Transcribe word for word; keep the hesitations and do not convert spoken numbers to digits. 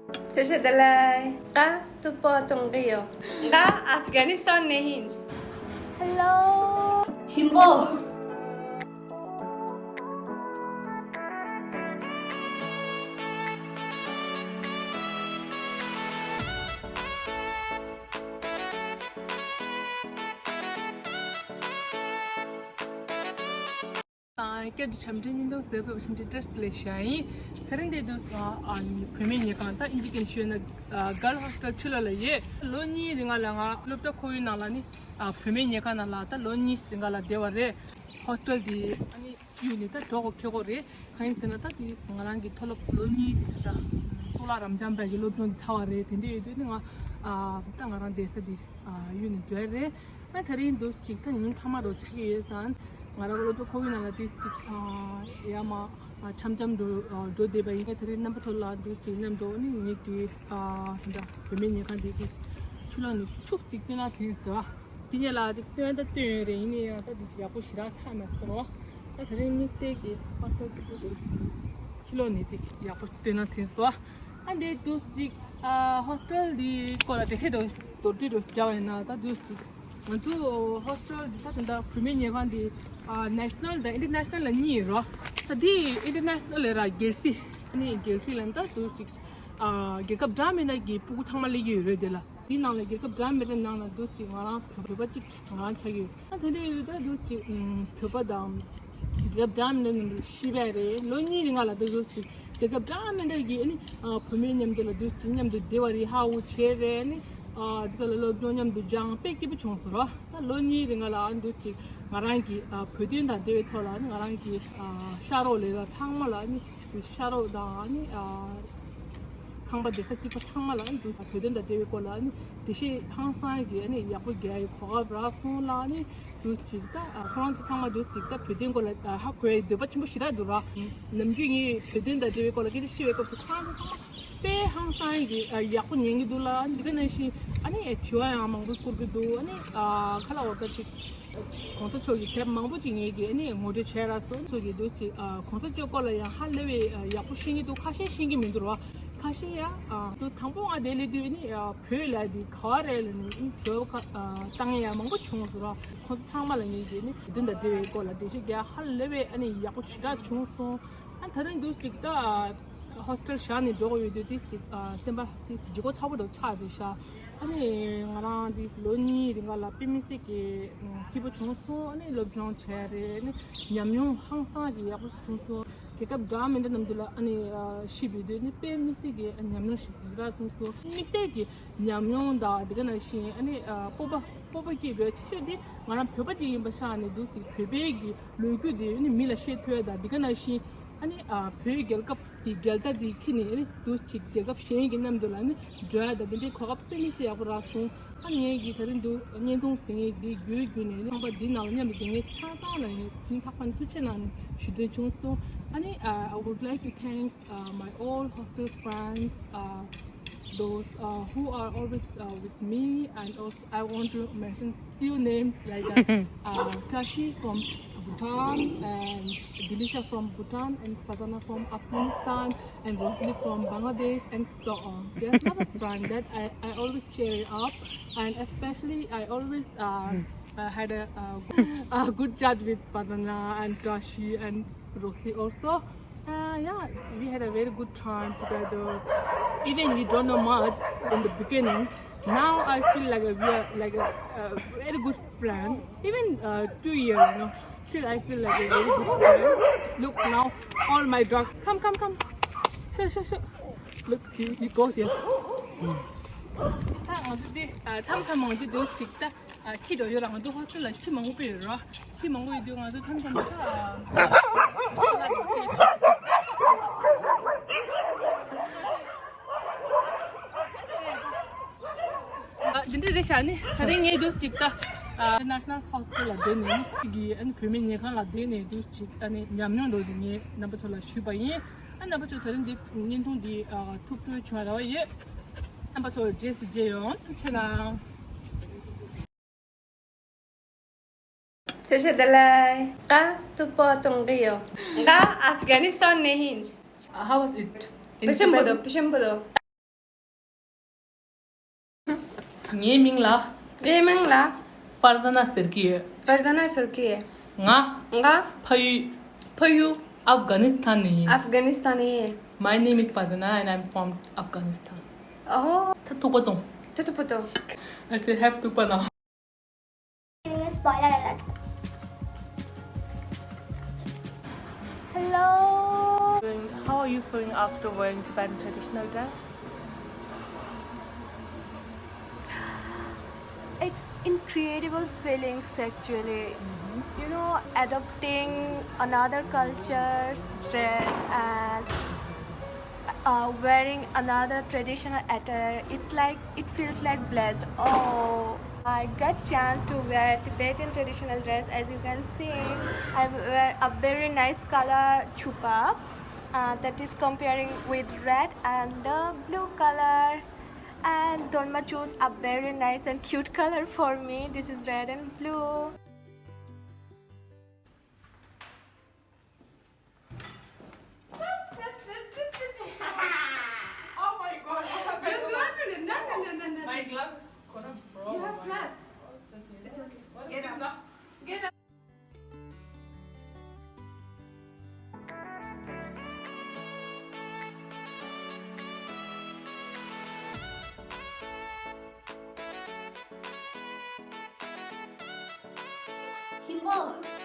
བཀྲ་ཤིས་བདེ་ལེགས། ང་ཐུག་པ་གཏོང་གི་ཡོད། ང་ཨབ་གྷ་ནི་སི་ཐན་ནས་ཡིན། ཧེ་ལོ། ཞིམ་པོ། དང་སྐད་དུ་འཆམ་མཐུན་གཉིས་འདུག་ཟེར་བབ་འཆམ་མཐུན་བཀྲ་ཤིས་བདེ་ལེགས་ཞུ་ཡ་ཡིན། དེ་རིང་འདི་དུས་ཨ་ཨ་བུད་མེད་ཉལ་ཁང་ད་ཨིན་ཇི་སྐད་ནས་ཞུས་ན་གརལ་ཧོ་སི་ཊལ་ཕྱི་ལོགས་ལ་ཡོད། ལོ་གཉིས་རིང་ལ་ང་སློབ་གྲྭ་ཁོར་ཡུག་ནང་ལ་ནི་ཨ་བུད་མེད་ཉལ་ཁང་ནང་ལ་ད་ལོ་གཉིས་རིང་ལ་བསྡད་པ་རེད། ཧོ་སི་ཊལ་འདི་ཨ་ནི་གཡུགས་ནས་ད་འགྲོ་དགོས་ཁེལ་དགོས་རེད། གང་ཡིན་ཟེར་ན་ད་དེ་ང་རང་གི་མཐོ་སློབ་ལོ་གཉིས་དེ་ད་གཙུག་ལག་རབ་འབྱམས་པའི་གི་སློབ་སྦྱོང་དེ་ཚར་བ་རེད། དེ་འདྲ་ཡོད་དུས་ནི་ང་ཨ་ད་ང་རང་བསྡད་ས་དེ་ཨ་གཡུགས་ནས་འགྲོ་ཡ་རེད། ཨ་དེ་རིང་འདུག་ཅིག་ད་ཉིན་མཐའ་མ་རུ་ཆགས་ཀྱི་ཡོད་ཙང་ང་རང་གི་སློབ་གྲྭ་ཁོར་ཡུག་ནང་ལ་དེ་ཅིག་ཨ་ཡ་མ་ཨ་འཆམ་འཆམ་འགྲོ་ཨ་འགྲོ་བསྡད་པ་ཡིན། ཨ་དེ་རིང་རྣམ་པ་ཚོ་ལ་འདུག་ཅིག་མཉམ་དུ་ནི་ངེད་ཀྱི་ཨ་ད་བུད་མེད་ཉལ་ཁང་དེ་གི་ཕྱི་ལོགས་ནས་ཕྱུགས་ཅིག་བསྟན་ན་དེ་ཟེར་བ། དེ་ཉིད་ལ་ཅིག་སྟོན་ད་སྟོན་ཡོད་རེད། ཡིན་ནའི་ཡང་ད་དེ་ཡག་པོ་ཞེ་དྲག་ཆགས་མེད་སོང་། ད་དེ་རིང་དམིགས་བསལ་གྱི་ཧོ་སི་ཊལ་གྱི་ཕྱི་ལོགས་ནས་ཅིག་ཡག་པོ་སྟོན་ན་དེ་ཟེར་བ། ཨ་འདི་འདུག་ཅིག་ཨ་ཧོ་སི་ཊལ་འདི་སྐོར་ལ་འགྲེལ་བཤད་མདོར་བསྡུས་རུ་བརྒྱབ་པ་ཡིན་ན་ད་འདུག་ཅིག་ང་ཚོ་ཧོ་སི་ཊལ་འདི་ད་ད་ལྟ་བུད་མེད་ཉལ་ཁང་འདི་ཨ་ནེ་ཤ་ནལ་དང་ཨིན་ཊར་ནེ་ཤ་ནལ་ལ་གཉིས་ཡོད་རེད། ད་འདི་ཨིན་ཊར་ནེ་ཤ་ནལ་ལ་ར་རྒྱལ་སྲིད། ཨ་ནི་རྒྱལ་སྲིད་ལ་ད་འདུག་ཅིག་ཨ་རྒྱལ་ཁབ་འདྲ་མི་འདྲ་གི་སྤུ་གུ་ཚང་མ་སླེབས་ཀྱི་ཡོད་རེད། དེ་ལ་འདི་ནང་ལ་རྒྱལ་ཁབ་འདྲ་མི་འདྲ་ནང་ལ་འདུག་ཅིག་ང་རང་བོད་བོད་པ་གཅིག་ང་རང་ཆགས་ཀྱི་ཡོད། ད་དེ་འདྲ་ཡོད་ད་འདུག་ཅིག་ཨམ་བོད་པ་དང་རྒྱལ་ཁབ་འདྲ་མི་འདྲ་ནང་དུ་ཤི་བས་རེད། ལོ་གཉིས་རིང་ལ་ད་འདུག་ཅིག་རྒྱལ་ཁབ་འདྲ་མི་འདྲ་གི་ཨ་ནི་ཨ་བུད་མེད་མཉམ་དུ་ལ་འདུག་ཅིག་མཉམ་དུ་བསྡད་པ་རེད། ཧ་གོ་བྱས་རེད། ཨ་ནི་ཨ་འདི་ག་ལ་སློབ་སྦྱོང་མཉམ་དུ་སྦྱངས་དཔེ་སྐྱིད་པོ་བྱུང་སོང་ར། ད་ལོ་གཉིས་རིང་ལ་ཨ་འདུག་ཅིག་ང་རང་གི་ཨ་བོད་དོན་དང་འབྲེལ་བའི་ཐོག་ལ་ཨ་ནི་ང་རང་གི་ཨ་ཤག་རོགས་ལས་ཀ་ཚང་མ་ལ་ཨ་ནི་ཤག་རོགས་དང་ཨ་ནི་ཨ་ཁང་པ་སྡེ་ཁག་གཅིག་པ་ཚང་མ་ལ་ཨ་ནི་འདུག་བོད་དོན་དང་འབྲེལ་བའི་སྐོར་ལ་ཨ་ནི་འགྲེལ་བཤད་ཧང་སང་གི་ཨ་ནི་ཡག་པོ་རྒྱག་ཡའི་གོ་སྐབས་རག་སོང་ལ་ཨ་ནི་འདུག་ཅིག་ད་ཨ་ཁོ་རང་ཚོ་ཚང་མ་འདུག་ཅིག་ད་བོད་དོན་སྐོར་ལ་ཨ་ཧ་གོ་ཡའི་འདོད་པ་ཆེན་པོ་ཞེ་དྲག་འདུག་ར། ནམ་རྒྱུན་ངས་བོད་དོན་དང་འབྲེལ་བའི་སྐོར་ལ་སྐད་ཆ་བཤད་པའི་སྐབས་སུ་ཁོ་རང་ཚོ་ཚང་མ་དཔེ་ཧང་སང་གི་ཨ་ཡག་པོ་ཉན་གྱི་འདུག་ལ། འདི་ག་ནང་བཞིན་ཨ་ནི་དྲི་བ་ཡང་མང་པོ་བསྐུར་གྱི་འདུག་ཨ་ནི་ཨ་ཁ་ལག་འོ་ད་ཅིག་གོང་ས་མཆོག་གི་དེབ་མང་པོ་ཅིག་ངེད་ཀྱིས་ཨ་ནི་ངོ་སྤྲོད་བྱས་ར་སོང་། ཚོ་གི་འདུག་ཅིག་ཨ་གོང་ས་མཆོག་སྐོར་ལ་ཡང་ཧ་ལས་པའི་ཨ་ཡག་པོ་ཤེས་ཀྱི་འདུག་ཁ་ཤས་ཤེས་ཀྱི་མི་འདུག་ར། ཁ་ཤས་ཡང་ཨ་དུ་དང་པོ་ང་དེ་སླེབས་དུས་ཨ་ནི་ཨ་བོད་ལ་འདི་ག་བ་རེད་ལབ་ནས་ཨ་ནི་དྲི་བ་ཁ་ཨ་བཏང་ཡ་མང་པོ་བྱུང་སོང་ར། ཁོང་ཚོ་ཚང་མ་ལ་ངེད་ཀྱིས་ཨ་ནི་བདུན་དང་འབྲེལ་བའི་སྐོར་ལ་འགྲེལ་བཤད་རྒྱག་ཧ་ལས་པའི་ཨ་ནི་ཡག་པོ་ཞེ་དྲག་བྱུང་སོང་། ཨ་ད་རིང་འདུག་ཅིག་ད་ཧོ་སི་ཊལ་བཞག་ནས་འགྲོ་གི་ཡོད་དུས་དེ་ཅིག་ཨ་སེམས་པ་དེ་ལྗིད་ཁོག་ཚ་པོ་འདྲ་ཆགས་བསྡད་ཤག་ཨ་ནི་ང་རང་དེ་ལོ་གཉིས་རིང་ག་ལ་དཔེ་མི་སྲིད་ཀྱི་སྐྱིད་པོ་བྱུང་སོང་། ཨ་ནི་སློབ་སྦྱོང་བྱས་རེད། ཨ་ནི་ཉམས་མྱོང་ཧང་སང་གི་ཡག་པོ་བྱུང་སོང་། རྒྱལ་ཁབ་འདྲ་མི་འདྲ་ནང་དུ་ལ་ཨ་ནི་ཨ་ཤི་བའི་དུས་ནི་དཔེ་མི་སྲིད་ཀྱི་ཉམས་མྱོང་ཞིག་ཞེ་དྲག་བྱུང་སོང་། དམིགས་བསལ་གྱི་ཉམས་མྱོང་དང་དེ་ག་ནང་བཞིན་ཨ་ནི་ཨ་སྤོབས་པ་སྤོབས་པ་སྐྱེས་དགོས་ཆེ་ཤོས་དེ་ང་རང་བོད་པ་ཅིག་ཡིན་པ་ཆགས་ནས་འདུག་ཅིག་བོད་པའི་གི་ལོ་རྒྱུས་དེ་ནི་མི་ལ་བཤད་ཐུབ་ཡ་དང་དེ་ག་ནང་བཞིན་ཨ་ནི་ཨ་བོད་རྒྱལ་ཁབ་ཀྱི་རྒྱལ་དར་དེ་འཁྱེར་ནས་ཨ་ནི་འདུག་ཅིག་རྒྱལ་ཁབ་གཞན་གྱི་མཉམ་དུ་ལ་ནི་འགྲོ་ཡ་དང་དེ་འདྲའི་གོ་སྐབས་དཔེ་མི་སྲིད་ཡག་པོ་རག་སོང་། ཨ་ངེད་ཀྱིས་དེ་རིང་འདུག་བརྙན་ཐུང་ཟིན་ངེད་འདི་བརྒྱུད་བརྒྱུད་ནས་ནི་ཁང་པ་འདི་ནང་ལ་མཉམ་དུ་དེ་ངེད་ཆ་ཚང་ལ་ངེད་ཐུགས་ཕན་ཐུགས་ཆེ་གནང་ཞུ་འདོད་བྱུང་སོང་། ཨ་ནི་ཨ་I would like to thank uh, my all hostel friends, uh, those uh, who are always uh, with me, and also I want to mention few names like uh, uh, Tashi from Bhutan and Delisha from Bhutan and Fatana from Afghanistan and Rosli from Bangladesh and so on. There's a lot of friends that I, I always cheer up, and especially I always uh, uh, had a, a, a good chat with Fatana and Tashi and Rosli also. Uh, yeah, we had a very good time together. Even we don't know much in the beginning. Now I feel like a, we are like a, a very good friend. Even uh, two years, you know, still I feel like a very good friend. Look now, all my dogs. Come, come, come. Sure, sure, sure. Look, he, he goes here. ད་ང་ཚོ་འདི་ཨ་མཚམས་མཚམས་ང་ཚོ་འདི་ཅིག་ད་ཨ་ཁྱི་འགྲོ་ཡོད་ར། ང་ཚོ་ཧོ་སི་ཊེལ་ལ་ཁྱི་མང་པོ་སྤེལ་ཡོད་ར། ཁྱི་མང་པོ་ཡོད་དུས་ང་ཚོ་མཚམས་མཚམས་ད་ཨ་འདི་འདྲ་རེད་ཤག་ནི་ད་རིང་ངས་འདུག་ཅིག་ད་ཨ་ནེ་ཤ་ནལ་ཧོ་སི་ཊེལ་ལ་བསྡད་ནས་ནི་གི་ཨ་ནི་བུད་མེད་ཉལ་ཁང་ལ་བསྡད་ནས་འདུག་ཅིག་ཨ་ནི་ཉམས་མྱོང་འདྲ་ཞིག་ངས་རྣམ་པ་ཚོ་ལ་ཞུས་པ་ཡིན། ཨ་རྣམ་པ་ཚོ་ད་རིང་འདི་བརྙན་ཐུང་འདི་ཨ་ཐུགས་སྤྲོ་བྱུང་བ་རེ་བ་ཡོད། རྣམ་པ་ཚོ་རྗེས་སུ་མཇལ་ཡོང་། ཐུགས་རྗེ་གནང་། བཀྲ་ཤིས་བདེ་ལེགས། ང་ཐུག་པ་གཏོང་གི་ཡོད། ང་ཨབ་གྷ་ནི་སི་ཐན་ནས་ཡིན། How was it? In Peshawar, Tibet? Peshawar. ངའི་མིང་ལ་ངའི་མིང་ལ་ཧྥར་ཟ་ན་ཟེར་གྱི་ཡོད། ཧྥར་ཟ་ན་ཟེར་གྱི་ཡོད། ང་ང་ཕ་ཡུལ་ཕ་ཡུལ་ཨབ་གྷ་ནི་སི་ཐན་ནས་ཡིན། ཨབ་གྷ་ནི་སི་ཐན་ནས་ཡིན། My name is Fazana and I'm from Afghanistan. ཨོ། ད་ཐུག་པ་དང་། ད་ཐུག་པ་དང་། I say have ཐུག་པ་ན། Spoiler alert. Hello. How are you feeling after wearing Tibetan traditional dress? It's incredible feelings actually. You know, adopting another culture's dress and uh, wearing another traditional attire, it's like it feels like blessed. Oh, I got chance to wear Tibetan traditional dress. As you can see, I wear a very nice color chupa, uh, that is comparing with red and the blue color. And Dorma chose a very nice and cute color for me. This is red and blue. Oh my God, what happened? What's happening? No, no, no, no, no. My glass is gonna broke. You have glass. It's okay. Get up. Get up. ཞིམ་པོ།